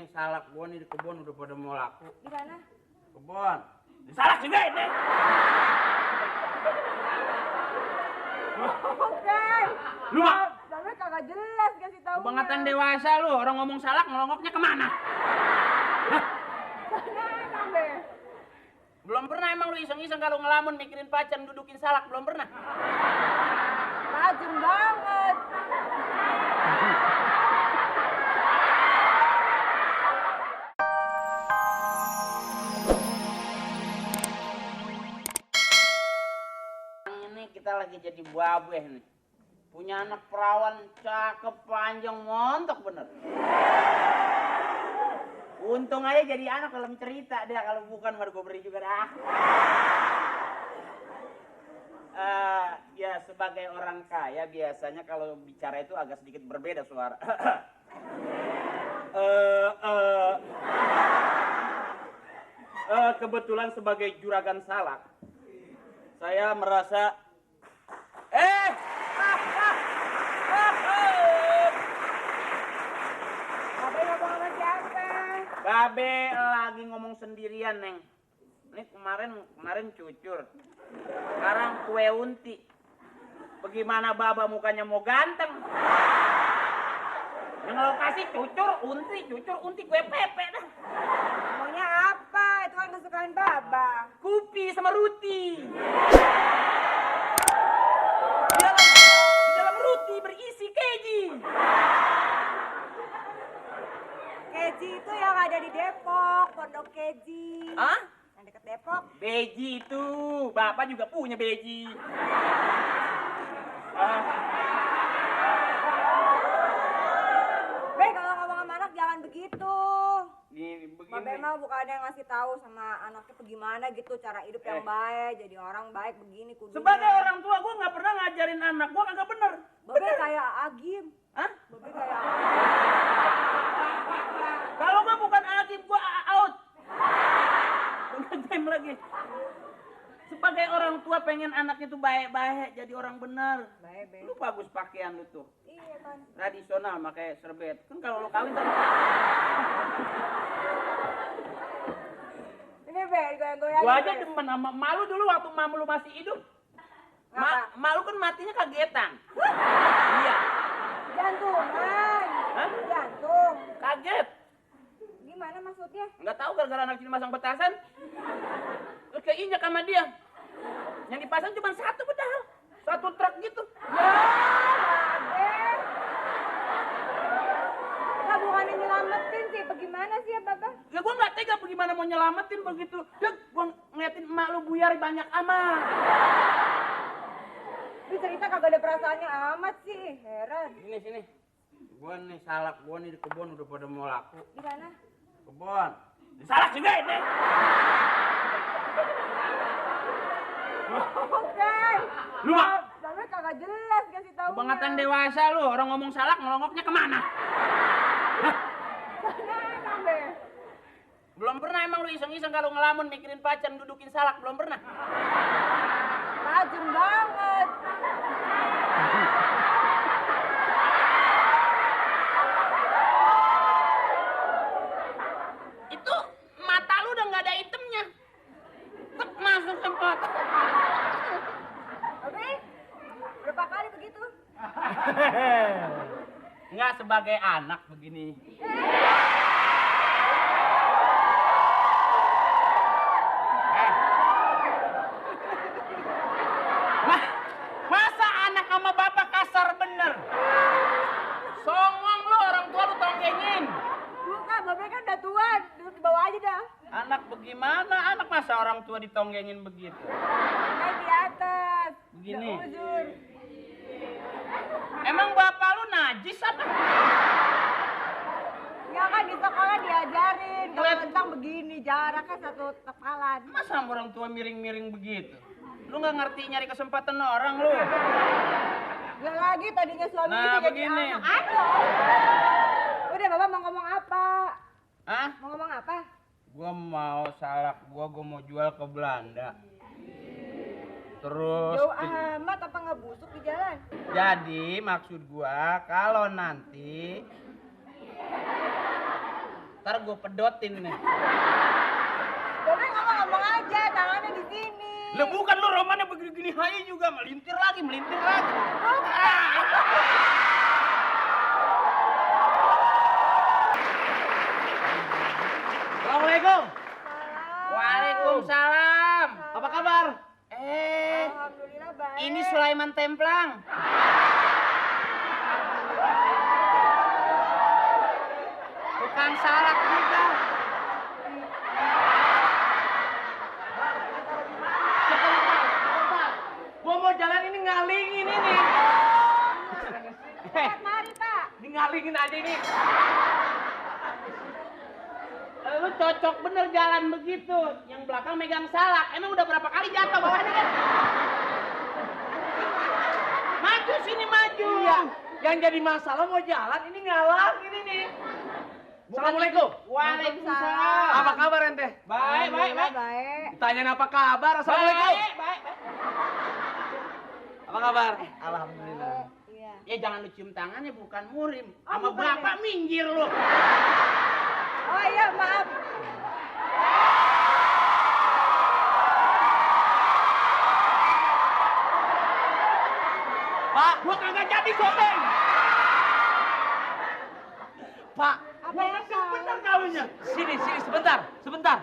nih salak gua nih di kebun udah pada mau laku. Di mana? Kebun. Di salak juga ini. Oke. Lu Tapi kagak jelas kasih tahu. kebangetan dewasa lu, orang ngomong salak ngelongoknya kemana? Sampai. Belum pernah emang lu iseng-iseng kalau ngelamun mikirin pacar dudukin salak, belum pernah? Rajin banget. Ini kita lagi jadi babeh nih. Punya anak perawan cakep, panjang, montok bener. Untung aja jadi anak dalam cerita dia, kalau bukan mah gue beri juga dah. Ya sebagai orang kaya biasanya kalau bicara itu agak sedikit berbeda suara. Kebetulan sebagai juragan salak, saya merasa Babe ngomong sama siapa? Babe lagi ngomong sendirian, Neng. Ini kemarin cucur. Sekarang kue unti. Bagaimana Baba mukanya mau ganteng? Yang lo kasih cucur unti, kue pepe dah. Maunya apa? Itu kan kesukaan Baba. Kupi sama ruti. Di dalam ruti berisi keji. Keji itu yang ada di Depok, Pondok Keji. Hah? Yang deket Depok. Beji itu. Bapak juga punya beji. Be, kalau ngomong sama anak jangan begitu. Babe Begini. mah bukannya ngasih tahu sama anaknya bagaimana gitu cara hidup yang baik, jadi orang baik begini kudunya. Sebagai orang tua gue nggak pernah ngajarin anak gue kagak bener. Babe kayak Agim. Hah? Babe kayak Agim. Kalau gue bukan Agim, gue out. Bukan game lagi. Sebagai orang tua pengen anaknya tuh baik-baik, jadi orang bener. Baik, baik. Lu bagus pakaian lu tuh. Iya kan. Tradisional pakai serbet. Kan kalau lu kawin kan Ini Be, goyang-goyang. gua aja demen sama malu dulu waktu mamu lu masih hidup. Ngapa? Malu kan matinya kagetan. Iya. Jantungan. Hah? Jantung. Kaget. Gimana maksudnya? Nggak tahu gara-gara anak sini masang petasan. Terus keinjak sama dia. Yang dipasang cuma satu pedal. Satu truk gitu. Ya, Babe. Nah, bukannya nyelamatin sih, bagaimana sih ya, Bapak? Ya gua nggak tega bagaimana mau nyelamatin begitu. Ya gua ngeliatin emak lu buyar banyak amat. Ini cerita kagak ada perasaannya amat sih, heran. Sini. Gua nih salak, gua nih di kebun udah pada mau laku. Di mana? Kebun. Di salak juga ini. Oke. Lu Babe kagak jelas kasih tahu. kebangetan dewasa lu, orang ngomong salak ngelongoknya kemana? Babe. Belum pernah emang lu iseng-iseng kalau ngelamun mikirin pacar dudukin salak, belum pernah? Rajin banget. Itu mata lu udah nggak ada itemnya. Tek masuk sempat. Babe, berapa kali begitu? Nggak sebagai anak begini. Masa anak sama bapak kasar bener? Songong lu, orang tua lu tonggengin. Bukan, Babe kan udah tua, duduk di bawah aja dah. Anak bagaimana? Anak masa orang tua ditonggengin begitu? Kayak di atas. Begini. Udah uzur. Emang bapak lu najis apa? Ya kan di sekolah diajarin, kalau Ngeliat- tentang begini, jaraknya satu tepalan. Masa sama orang tua miring-miring begitu? Lu nggak ngerti nyari kesempatan orang lu? Gak lagi tadinya suami Nah, itu jadi begini. anak. Aduh. Udah, Bapak mau ngomong apa? Hah? Mau ngomong apa? Gua mau salak gua mau jual ke Belanda. Terus Jauh amat apa nggak busuk di jalan? jadi maksud gua kalau nanti Ntar gue pedotin nih. Udah ngomong-ngomong aja, tangannya di sini. Lu bukan lu romannya begini-gini aja juga, melintir lagi. Assalamualaikum. Waalaikumsalam. Apa kabar? Alhamdulillah baik. Ini Sulaiman Templang. Bukan salak juga. Gua mau jalan ini ngalingin ini. Mari Pak. Ini ngalingin aja ini. Lu cocok bener jalan begitu. Yang belakang megang salak. Emang udah berapa kali jatuh bawahnya kan? Maju sini maju. Iya. Yang jadi masalah mau jalan ini ngalangin ini. Assalamualaikum. Waalaikumsalam. Apa kabar ente? Baik. Baik. Ditanyain apa kabar? Assalamualaikum. Baik. Apa kabar? Alhamdulillah. Iya. Ya jangan lu cium tangannya, bukan murim. Oh, Sama bukan bapak minggir lu. Oh iya, maaf. Pak, Gua kagak jadi syuting. Pak, Apa yang salah? Bener kawinnya. sini sebentar. Sebentar.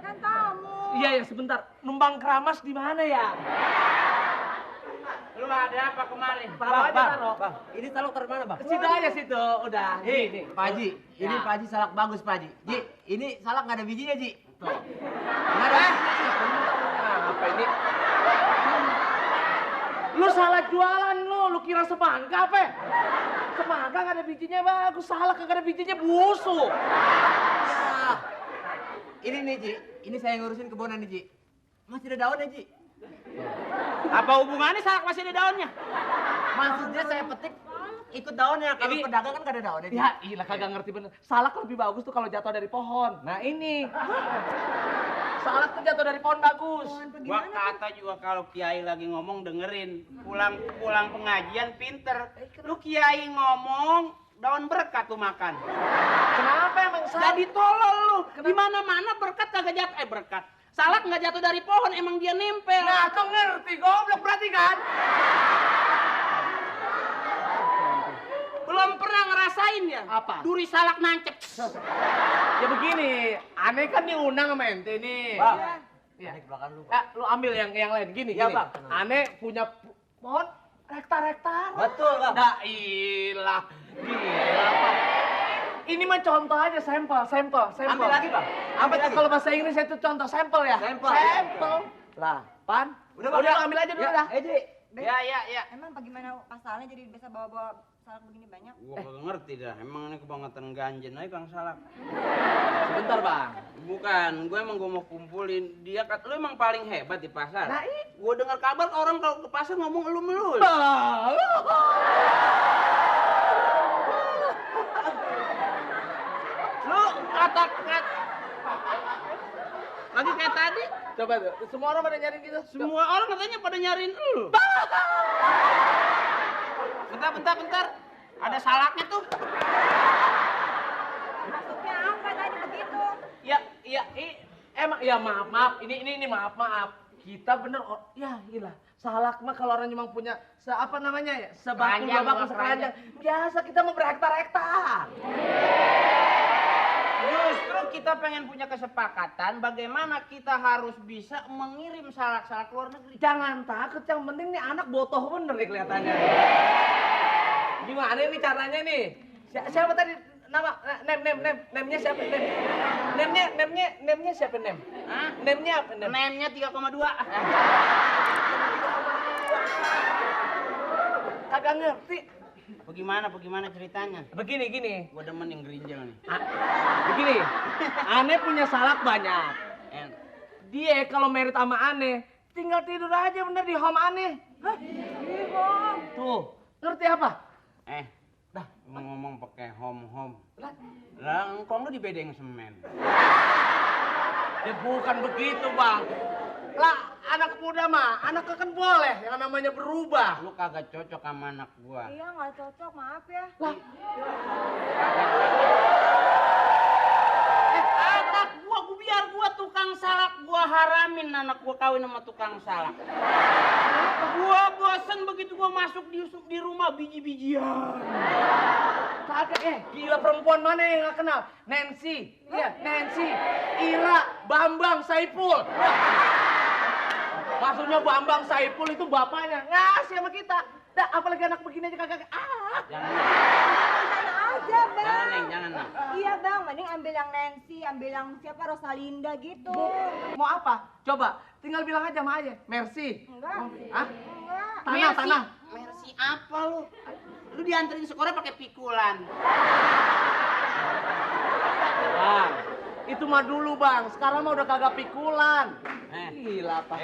Kan tamu. Iya, sebentar. Numpang keramas di mana ya? Lu ada apa kemarin? Taruh aja, taruh. Bang, ini salak taruh mana, Bang? Situ aja situ, udah. Nih, Pak Haji. Ini Ya. Pak Haji salak bagus, Pak Haji. Ji, ini salak nggak ada bijinya, Ji. Tuh. Nggak ada bijinya. Apa ini? Lu salah jualan lu kira semangka apa? Semangka nggak ada bijinya bagus, salak nggak ada bijinya busuk. Ya. Ini nih, Ji. Ini saya ngurusin kebonan nih, Ji. Masih ada daunnya, Ji. Apa hubungannya salak masih ada daunnya? Maksudnya saya petik ikut daunnya. Kalau Ini- pedagang kan nggak ada daunnya, Ji. Ya, ilah kagak ngerti bener. Salak lebih bagus tuh kalau jatuh dari pohon. Nah ini. Salak tuh jatuh dari pohon bagus. Gua kata juga kalau kiai lagi ngomong dengerin. Pulang pengajian pinter. Lu kiai ngomong daun berkat tuh makan. Kenapa emang Jadi tolol lu. Di mana-mana berkat kagak jatuh. Berkat. Salak nggak jatuh dari pohon, emang dia nempel. Nah, tuh ngerti, goblok berarti kan? Belum pernah ngerasain ya? Apa? Duri salak nancep. Ya begini, aneh kan diundang sama ente nih. Bang, Iya. ini ke belakang lu. Lu ambil yang lain gini. Iya, gini. Bang. Aneh punya pohon hektar-hektar. Betul, Bang. Dah ilah, gila Pak. Ini mah contoh aja, sampel. Ambil lagi, Bang. Apa Ambil tuh lagi. kalau bahasa Inggris itu contoh sampel ya? Sampel. Lah, Pan. Udah, Bang. Udah ambil aja dulu Ya, dah. Ji. Ya. Emang bagaimana pasalnya jadi bisa bawa-bawa salak begini banyak? Gua kagak ngerti dah. Emang ini kebangetan ganjen aja Kang Salak. Sebentar, Bang. Bukan, gue emang gue mau kumpulin dia. Lu emang paling hebat di pasar. Nah, Gue dengar kabar orang kalau ke pasar ngomong elu melulu. Lu kata lagi kayak tadi, Coba tuh, semua orang pada nyariin gitu. semua orang katanya pada nyariin elu. Bentar. Ada salaknya tuh. Maksudnya apa tadi begitu? Emang ya maaf. Ini maaf. Kita bener ya gila. Salak mah kalau orang memang punya apa namanya ya? Sebakul Keranjang, babak Bang, sekeranjang. Biasa kita mau berhektar-hektar. Justru kita pengen punya kesepakatan bagaimana kita harus bisa mengirim salak-salak ke luar negeri. Jangan takut, yang penting nih anak botoh bener nih kelihatannya. Gimana nih caranya nih? Siapa tadi nama nemnya siapa? Nemnya siapa nem? Hah? Nemnya apa nem? Nem-nya 3,2. Kagak ngerti. Bagaimana ceritanya? Begini. Gua demen yang gerinjal nih. Begini. Aneh punya salak banyak. En- Dia kalau merit sama Aneh, tinggal tidur aja bener di home Aneh. Hah? Di home. Tuh, ngerti apa? Dah ngomong pakai home. Lah, Lah, engkong lu di bedeng semen. ya bukan begitu, Bang. Lah, anak muda mah, anak kan boleh yang namanya berubah. Lu kagak cocok sama anak gua. Iya nggak cocok, maaf ya. Lah, Anak gua biar gua tukang salak, gua haramin anak gua kawin sama tukang salak. Gua bosen begitu gua masuk di rumah biji-bijian. kagak gila perempuan mana yang nggak kenal? Nancy, iya Nancy, Ira, Bambang, Saipul. Maksudnya Bambang Saipul itu bapaknya ngasih sama kita. Dah, apalagi anak begini aja kagak. Jangan, Sana aja bang. jangan Neng, jangan Neng. Iya bang, mending ambil yang Nancy, ambil yang siapa Rosalinda gitu. Mau apa? Coba, tinggal bilang aja sama aja. Mercy. Enggak. Hah? Enggak. Tanah. Mercy apa lu? Lu dianterin sekolah pakai pikulan. Bang, itu mah dulu bang. Sekarang mah udah kagak pikulan. Eh. Gila apa?